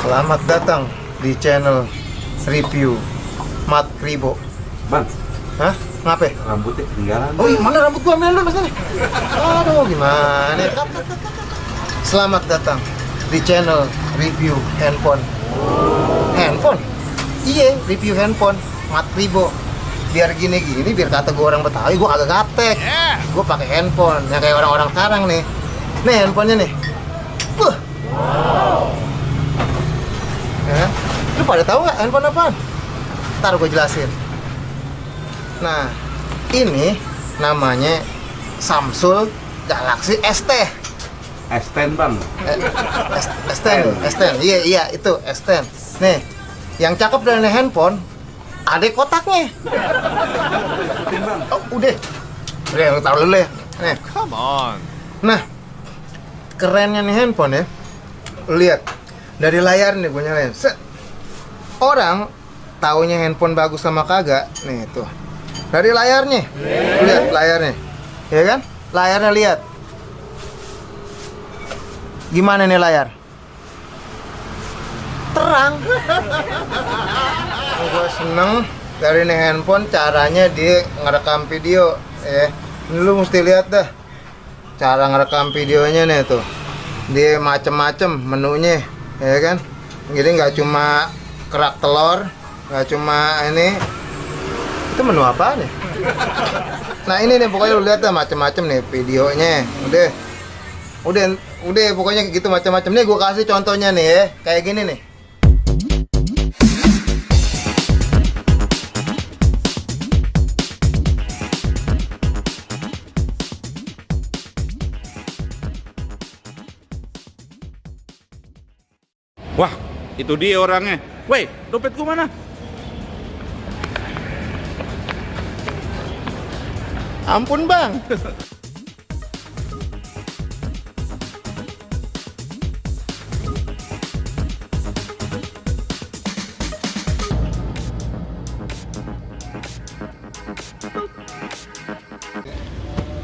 Selamat datang di channel review Mat Kribo. Bang, Hah? Ngapain? rambutnya ketinggalan. Oh iya, mana rambut gua, ambil dulu sini. Aduh, gimana? Selamat datang di channel review handphone. Handphone? Iya, review handphone Mat Kribo. Biar gini-gini, biar kata gua orang Betawi, gua agak gaptek. Gua pakai handphone yang kayak orang-orang sekarang nih. Nih handphonenya nih. Wah. Ya, lu pada tahu nggak handphone apaan? Ntar gue jelasin. Nah, ini namanya Samsung Galaxy S10. S10 bang. S10, iya itu S10. Nih, yang cakep dari handphone ada kotaknya. Oh, udah, lu taruh dulu ya. Nih. Come on. Nah, kerennya nih handphone ya. Lu lihat dari layar nih, gue nyalain. Orang taunya handphone bagus sama kagak nih tuh. Dari layarnya. Lu lihat layarnya. Ya kan? Layarnya lihat. Gimana nih layar? Terang. Gue seneng dari nih handphone caranya dia ngerekam video ya. Ini lu mesti lihat dah cara ngerekam videonya nih tuh. Dia macem-macem menunya ya kan. Jadi nggak cuma kerak telur, nggak cuma ini. Itu menu apa nih? Nah ini nih pokoknya lu lihat dah macem-macem nih videonya. Udah pokoknya gitu macam-macam. Nih gue kasih contohnya nih ya, kayak gini nih. Wah, itu dia orangnya. Weh, dompetku mana? Ampun bang.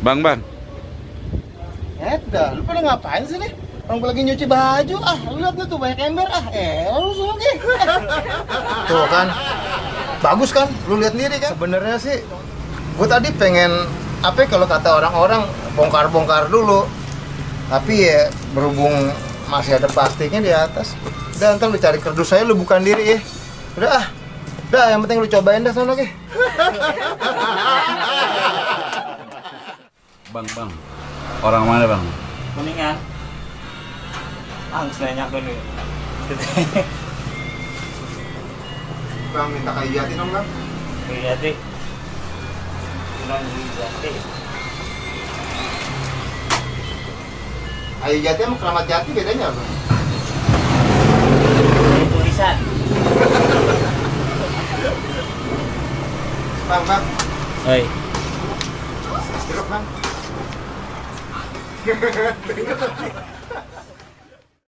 Bang. Eda, lu pada ngapain sih nih? Orang gua lagi nyuci baju, lu lihat tuh banyak ember, lu suka. Tuh kan, bagus kan? Lu lihat sendiri kan? Sebenarnya sih, gua tadi pengen apa? Kalau kata orang-orang bongkar-bongkar dulu, tapi ya berhubung masih ada plastiknya di atas, udah ntar lu cari kardus saya, lu bukan diri ya. Udah, yang penting lu cobain dah sana ke. Bang. Orang mana bang? Kuningan. Saya nyakun nih. Bang, minta kayu jati dong bang. Iya deh. Non jati. Kayu jati sama keramat jati bedanya apa? Ini tulisan. Bang. Oi. Jeruk bang.